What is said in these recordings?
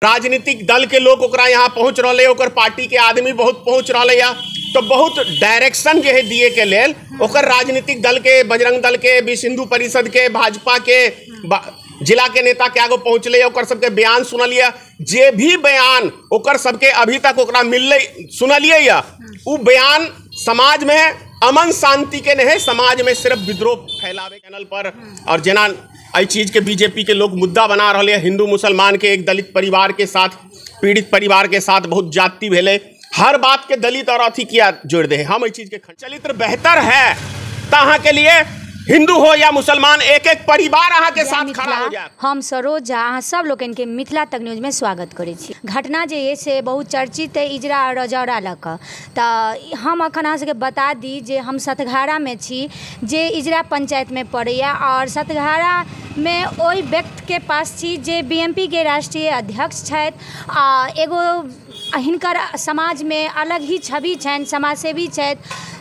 राजनीतिक दल के लोग ओकरा यहाँ पहुँच रहा है, ओकर पार्टी के आदमी बहुत पहुँच रहा है, तो बहुत डायरेक्शन जे है दिए के लेल ओकर राजनीतिक दल के, बजरंग दल के, विश्व हिंदू परिषद के, भाजपा के जिला के नेता के आगो पहुँचले, ओकर सबके बयान सुनलिए। जे भी बयान ओकर सबके अभी तक ओकरा मिलले सुनलिए या उ बयान समाज में अमन शांति के नहीं, समाज में सिर्फ विद्रोह फैलावे चैनल पर। और जेना एहि चीज के बीजेपी के लोग मुद्दा बना रहा है, हिंदू मुसलमान के एक दलित परिवार के साथ, पीड़ित परिवार के साथ बहुत जाति भेले, हर बात के दलित और अथी किया जोड़ दे। हम इस चीज के चरित्र बेहतर है तो अहाँ के लिए हिंदू हो या मुसलमान एक एक परिवार अहाँ के साथ खड़ा हो जाए। हम सरोज झा अहाँ सब लोकनि के मिथिला तक न्यूज में स्वागत करै छी। घटना जे ये से बहुत चर्चित है इजरा और रजौड़ा लऽ कऽ, तऽ हम अखन अहाँ सबके बता दी जे हम सतघारा में छी जे इजरा पंचायत में पड़ैया, और सतघारा में ओहि व्यक्ति के पास छी जे बीएमपी के राष्ट्रीय अध्यक्ष छथि आ एगो हिनकर समाज में अलग ही छवि छनि, समाजसेवी छथि,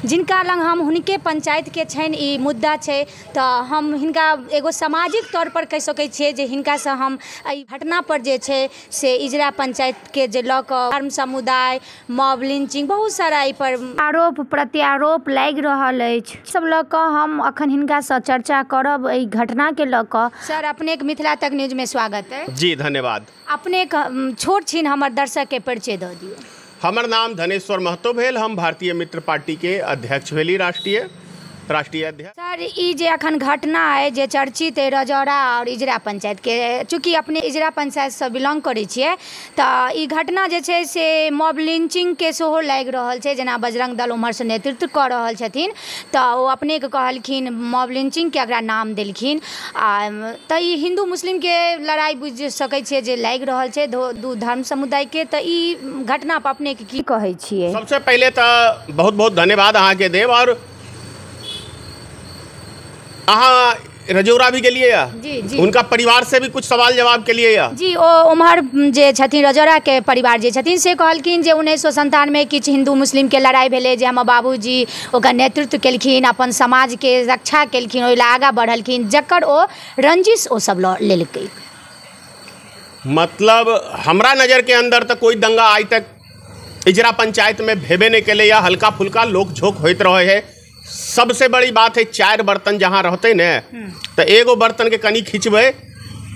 जिनका लग हम हुनके पंचायत के छनि ई मुद्दा छै, तऽ हम हिनका एगो सामाजिक तौर पर कहि सकै छियै जे हिनकासँ हम एहि घटना पर जे छै से इजरा पंचायत के जे लऽ कऽ धर्म समुदाय, मॉब लिंचिंग बहुत सारा एहि पर आरोप प्रत्यारोप लागि रहल अछि, सब लऽ कऽ हम अखन हिनकासँ चर्चा करब एहि घटनाके लऽ कऽ। सर, अपनेके मिथिला तक न्यूज में स्वागत है। जी धन्यवाद। अपने छोट छिन हमर दर्शक के परिचय दऽ दियौ। हमर नाम धनेश्वर महतो भेल, हम भारतीय मित्र पार्टी के अध्यक्ष भेली, राष्ट्रीय अध्यक्ष। सर, ई जे अखन घटना है जे चर्चित है रजौड़ा और इजरा पंचायत के, चूँकि अपने इजरा पंचायत से बिलोंग करै छियै, तऽ ई घटना जे छै से मॉब लिंचिंग के सेहो लागि रहल छै। जेना बजरंग दल उम्हरसँ नेतृत्व कऽ रहल छथिन तऽ ओ अपनेके कहलखिन मॉब लिंचिंग के एकरा नाम देलखिन, आ तऽ ई हिंदू मुस्लिम के लड़ाई बुझि सकै छियै जे लागि रहल छै दू धर्म समुदाय के, तऽ ई घटना पर अपनेके की कहै छियै? सबसे पहिले तऽ बहुत बहुत धन्यवाद अहाँके देव। और अहाँ रजौड़ा भी गेलिए या? जी जी। उनका परिवार से भी कुछ सवाल जवाब के लिए या? जी, ओ उम्हर जे छथिन रजौड़ा के परिवार जे छथिन से कहलखिन जे 1997 किछु हिंदू मुस्लिम के लड़ाई भेलै, जे हमर बाबूजी ओकर नेतृत्व केलखिन, अपन समाज के रक्षा केलखिन, ओहि लए आगाँ बढ़लखिन, जकर ओ रंजिश ओ सब लऽ लेलकै। मतलब हमरा नज़र के अंदर तो कोई दंगा आइ तक इजरा पंचायत में भेबे नहीं केलै या हल्का फुल्का लोक झोंक होइत रहे है। सबसे बड़ी बात है चार बर्तन जहाँ रहते ने तो एगो बर्तन के कनी खिंचबै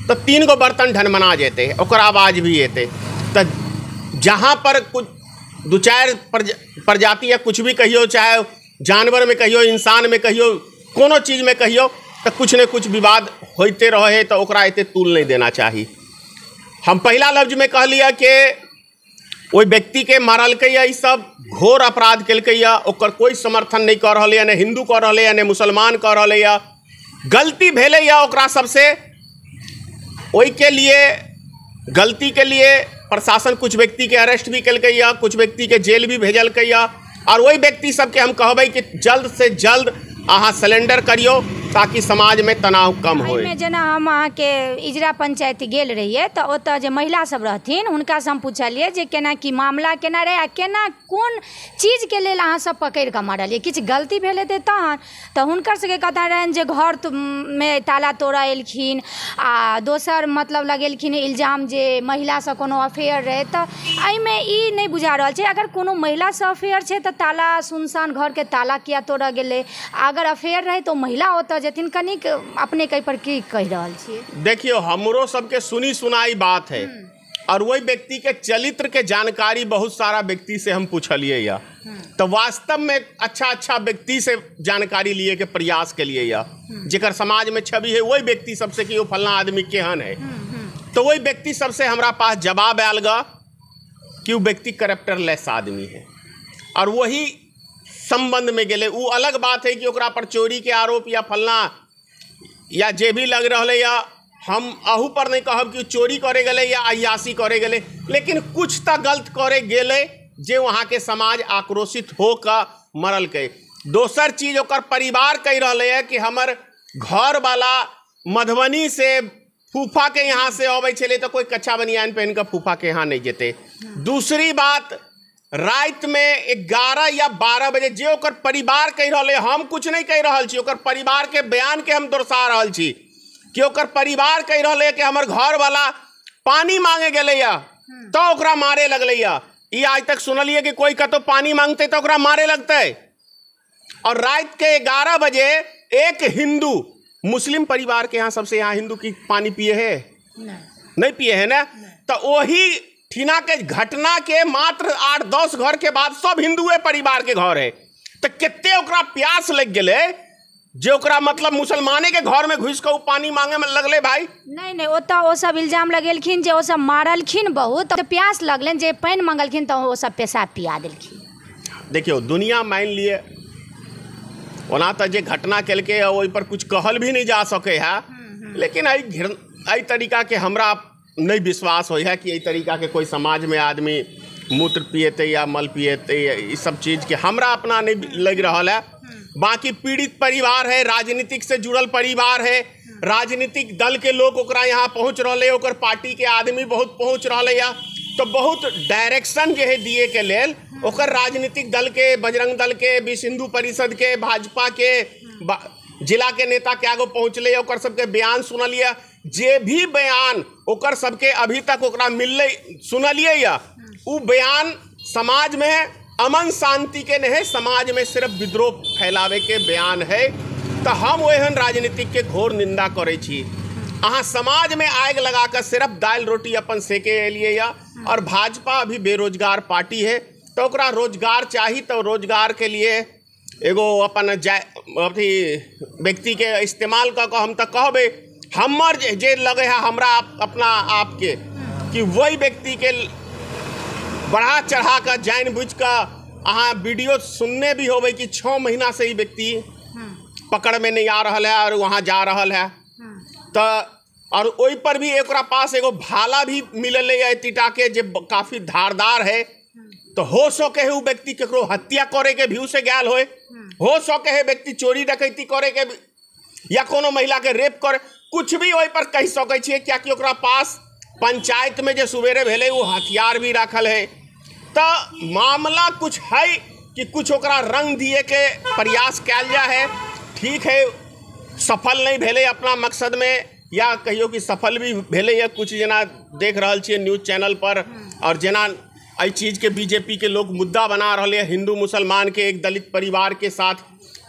तो तीन गो बर्तन ढनमना जेतै, ओकर आवाज भी एतै। तो जहाँ पर कुछ दू चारि प्रजाति या कुछ भी कहियो, चाहे जानवर में कहियो, इंसान में कहियो, कोनो चीज़ में कहियो, तो कुछ ने कुछ विवाद होते रहे, तो ओकरा एते तूल नहीं देना चाही। हम पहला लफ्ज में कहलिए कि ओहि व्यक्ति के मारलकै या ई सब घोर अपराध केलकै या ओकर कोई समर्थन नहीं कर रहलै, ने हिंदू कर रहलै ने मुसलमान कर रहलै। गलती भेलै या ओकरा सबसे, ओहिके लिए गलती के लिए प्रशासन कुछ व्यक्ति के अरेस्ट भी केलकै या कुछ व्यक्ति के जेल भी भेजलकै या, और वही व्यक्ति सबके हम कहबै कि जल्द से जल्द अहाँ सरेंडर करियो ताकि समाज में तनाव कम हो। जेना हम अहाँके इजरा पंचायत गेल रहियै तऽ ओतऽ जे महिला सब रहथिन हुनकासँ हम पुछलियै जे केना की मामला केना रहै आ केना कोन चीजके लेल अहाँ सब पकड़ि कऽ मारलियै, किछु गलती भेल हेतै तहन। तऽ हुनकर सबके कथा रहनि जे घर मे ताला तोड़ऽ एलखिन आ दोसर मतलब लगेलखिन इल्जाम जे महिलासँ कोनो अफेयर रहै। तऽ एहिमे ई नहि बुझा रहल छै, अगर कोनो महिलासँ अफेयर छै तऽ ताला सुनसान घरके ताला किया तोड़ऽ गेलै, अगर अफेयर रहै तऽ महिला ओतऽ जेथिन। कनिक अपने कहीं पर की कहि रहल छियै? देखियो, हमरो सबके सुनी सुनाई बात है और वही व्यक्ति के चरित्र के जानकारी बहुत सारा व्यक्ति से हम पूछलिए या तो वास्तव में अच्छा अच्छा व्यक्ति से जानकारी लिए के प्रयास के लिए या जेकर समाज में छवि है वही व्यक्ति सबसे कि वो फलना आदमी केहन है, तो वही व्यक्ति सबसे हमरा पास जवाब आयल गा कि वो व्यक्ति करेक्टरलेस आदमी है और वही संबंध में गेलै। वो अलग बात है कि ओकरा पर चोरी के आरोप या फलना या जे भी लग रहा है, या हम अहू पर नहीं कहब कि चोरी करे गेलै या अय्यासी करे गेलै, लेकिन कुछ तो गलत करे गेलै जे वहाँ के समाज आक्रोशित होकर मरलकै। दोसर चीज ओकर परिवार कहि रहलै है कि हमर घरवाला मधुबनी से फूफा के यहाँ से अबै छलै तो कोई कच्चा बनियान पहन कऽ फूफा के यहाँ नहीं जेतै। दूसरी बात, रात में 11 या 12 बजे जे ओकर परिवार कहि रहलै, हम कुछ नहीं कहि रहल छी, ओकर परिवार के बयान के हम दर्शा रहल छी कि ओकर परिवार कहि रहलै कि हमर घरवाला पानी मांगे गेलैया तो ओकरा मारे लगलैया। ई आज तक सुनलिए कि कोई कतौ पानी मांगते तो ओकरा मारे लगतै। और रात के 11 बजे एक हिंदू मुस्लिम परिवार के यहाँ सबसे यहाँ हिंदू की पानी पिए है नहीं पिए है ना, तो वही ठीना के घटना के मात्र 8-10 घर के बाद सब हिंदुए परिवार के घर है। तो कितने ओकरा प्यास लग गए जे ओकरा मतलब मुसलमाने के घर में घुस के पानी मांगे में लगले। भाई नहीं नहीं, ओतऽ ओ सब इल्जाम लगेलखिन जे ओ सब मारलखिन बहुत, तो प्यास लगलनि जे पानि मंगलखिन तो ओ सब पेशाब पिया देलखिन। देखियो दुनिया मान लिए ओना तो जे घटना केलकै ओहि पर कुछ कहल भी नहीं जा सके है, लेकिन एहि तरीका के हमरा नहीं विश्वास होइ है कि एहि तरीका के कोई समाज में आदमी मूत्र पिएतै या मल पिएतै, ई सब चीज़ के हमरा अपना नहीं लग रहा है। बाकी पीड़ित परिवार है, राजनीतिक से जुड़ल परिवार है, राजनीतिक दल के लोग ओकरा यहाँ पहुँच रहे है, ओकर पार्टी के आदमी बहुत पहुँच रहा है, तो बहुत डायरेक्शन जे है दिए के लेल ओकर राजनीतिक दल के, बजरंग दल के, विश्व हिंदू परिषद के, भाजपा के जिला के नेता के आगो पहुँचले, ओकर सबके बयान सुनलिए, जे भी बयान ओकर सबके अभी तक ओकरा मिललै सुनलिए या उ बयान समाज में अमन शांति के नहीं, समाज में सिर्फ विद्रोह फैलावे के बयान है। तो हम ओहन राजनीतिक के घोर निंदा करै छी। अहाँ समाज में आग लगा कर सिर्फ दालि रोटी अपन सेके एलिए या, और भाजपा अभी बेरोजगार पार्टी है तो ओकरा रोजगार चाही, तो रोजगार के लिए एगो अपन अथी व्यक्ति के इस्तेमाल कऽ कऽ हम तऽ कहबै हमर जे लगे है हमरा अपना आपके कि वही व्यक्ति के बढ़ा चढ़ा कऽ जानि बुझि कऽ अहाँ वीडियो सुनने भी होबै कि 6 महीना से ई व्यक्ति पकड़ में नहीं आ रहा है और वहाँ जा रहा है। तो और ओहि पर भी एकरा पास एगो भाला भी मिलल है तीटा के जे काफ़ी धारदार है, तो हो सके है उ व्यक्ति केकरो हत्या करे के व्यू से गया होए, हो सके है व्यक्ति चोरी डकैती करे के या कोनो महिला के रेप करे, कुछ भी ओहि पर कहि सकै छियै, कियाकि ओकरा पास पंचायत में जे सुबेरे भेलै वो हथियार भी राखल है। तो मामला कुछ है कि कुछ ओकरा रंग दिए के प्रयास कयल जा है, ठीक है सफल नहीं भेलै अपना मकसद में, या कहियो कि सफल भी भेलै या कुछ जेना देख रहल छियै न्यूज चैनल पर, और जेना एहि चीज़के बीजेपी के लोग मुद्दा बना रहल है, हिंदू मुसलमान के एक दलित परिवार के साथ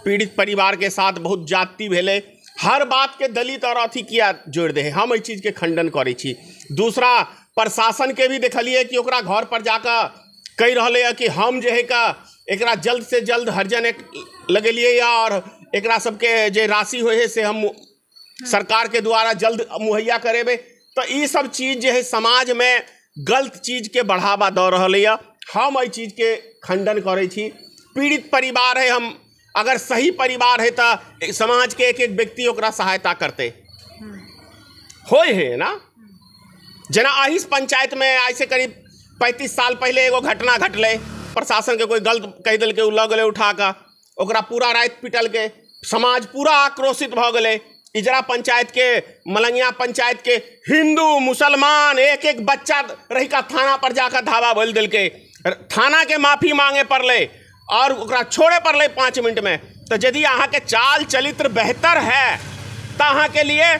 पीड़ित परिवार के साथ बहुत जाति भेलै, हर बात के दलित और अथी किया जोड़ि दे है, हम एहि चीज़के खंडन करै छी। दूसरा प्रशासन के भी देखलिए कि ओकरा घर पर जाकऽ कहि रहलै है कि हम जे है का एकरा जल्द से जल्द हरिजन एक लगेलिए या और एकरा सबके जे राशि होइ है से हम सरकार के द्वारा जल्द मुहैया करेबै। तो ई सब चीज़ जे है समाज में गलत चीज़ के बढ़ावा दऽ रहल यऽ, हम एहि चीज़के खंडन करै छी। पीड़ित परिवार है, हम अगर सही परिवार है तो समाज के एक एक व्यक्ति ओकरा सहायता करते होय है ना। जेना अहिस पंचायत में आज से करीब 35 साल पहले एगो घटना घटलै, प्रशासन के कोई गलत कहि देलकै, उ लऽ गेलै उठा कऽ, ओकरा पूरा राति पिटलकै, समाज पूरा आक्रोशित भऽ गेलै। इजरा पंचायत के, मलंगिया पंचायत के हिंदू मुसलमान एक एक बच्चा रहिका थाना पर जाकर धावा बोल देलकै, थाना के माफी मांगे पड़लै और ओकरा छोड़े पड़लै 5 मिनट में। तो यदि अहाँ के चाल चरित्र बेहतर है तो अहाँ के लिए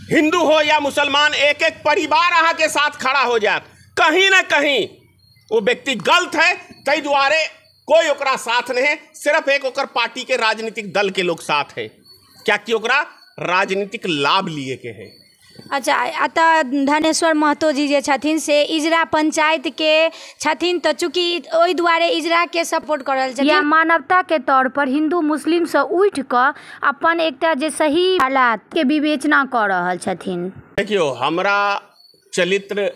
हिंदू हो या मुसलमान एक एक परिवार अहाँ के साथ खड़ा हो जात। कहीं ना कहीं वो व्यक्ति गलत है, ताहि दुआरे कोई ओकरा साथ नहीं है, सिर्फ एक ओकर पार्टी के राजनीतिक दल के लोग साथ है, क्या ओकरा राजनीतिक लाभ लिए के है। अच्छा, अतः धनेश्वर महतो जी जे छथिन से इजरा पंचायत के छथिन, तो चूँकि ओहि दुआरे इजरा के सपोर्ट कर रहल छथिन या मानवता के तौर पर हिंदू मुस्लिम से उठि कऽ अपन एकटा जे सही हालात के विवेचना कऽ रहल छथिन। देखियो हमरा चरित्र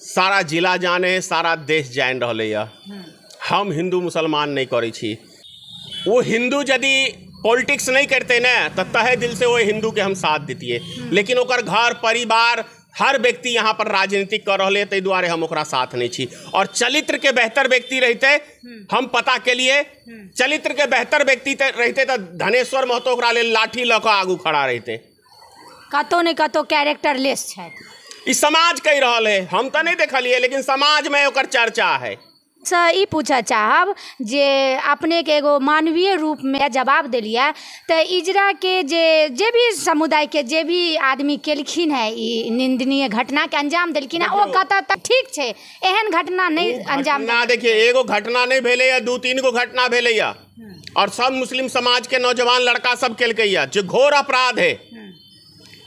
सारा जिला जाने, सारा देश जानि रहलै यऽ, हम हिंदू मुसलमान नहीं करै छी। वो हिंदू यदि पॉलिटिक्स नहीं करते ना तो तहे दिल से वो हिंदू के हम साथ दितिए, लेकिन ओकर घर परिवार हर व्यक्ति यहाँ पर राजनीतिक कर रहे, ताहि दुआरे हम ओकरा साथ नहीं छी। और चरित्र के बेहतर व्यक्ति रहते हम पता के लिए, चरित्र के बेहतर व्यक्ति रहते तो धनेश्वर महतो ओकरा लेल लाठी लऽ कऽ आगू खड़ा रहते। कतौ ने कतौ कैरेक्टरलेस छथि ई समाज कहि रहल है, हम तो नहीं देखलिए लेकिन समाज में ओकर चर्चा है। से ई पूछऽ चाहब जे अपनेके एगो मानवीय रूपमे जवाब देलियै, तऽ इजराके जे जे भी समुदायके जे भी आदमी केलखिन हेँ, ई निन्दनीय घटनाके अंजाम देलखिन हेँ, ओ कतऽ तक ठीक छै? एहन घटना नहि अंजाम। घटना देखिए, एगो घटना नहि भेलैया, 2-3 गो घटना भेलैया और सब मुस्लिम समाज के नौजवान लड़का सब केलकैया, जे घोर अपराध है।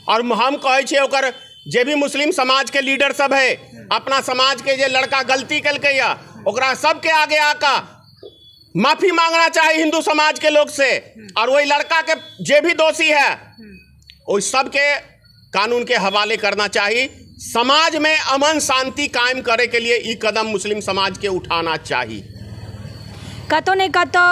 और हम कहै छियै ओकर जे भी मुस्लिम समाज के लीडर सब है, अपना समाज के जे लड़का गलती केलकैया ओकरा सबके आगे आका माफी मांगना चाही हिंदू समाज के लोग से, और वही लड़का के जे भी दोषी है ओहि सबके कानून के हवाले करना चाही। समाज में अमन शांति कायम करे के लिए ई कदम मुस्लिम समाज के उठाना चाही। कतौ ने कतौ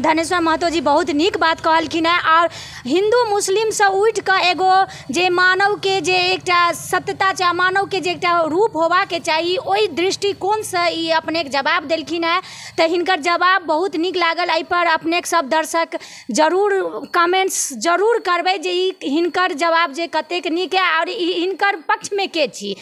धनेश्वर महतो जी बहुत नीक बात कहलखिन हेँ। आओर हिन्दू मुस्लिमसँ उठि कऽ एगो जे मानवके जे एकटा सत्यता छै, मानवके जे एकटा रूप होबाके चाही, ओहि दृष्टिकोणसँ ई अपनेके जवाब देलखिन हेँ। तऽ हिनकर जवाब बहुत नीक लागल। एहिपर अपनेके सब दर्शक जरूर कमेंट्स जरूर करबै जे ई हिनकर जवाब जे कतेक नीक है आओर ई हिनकर पक्षमे के छी।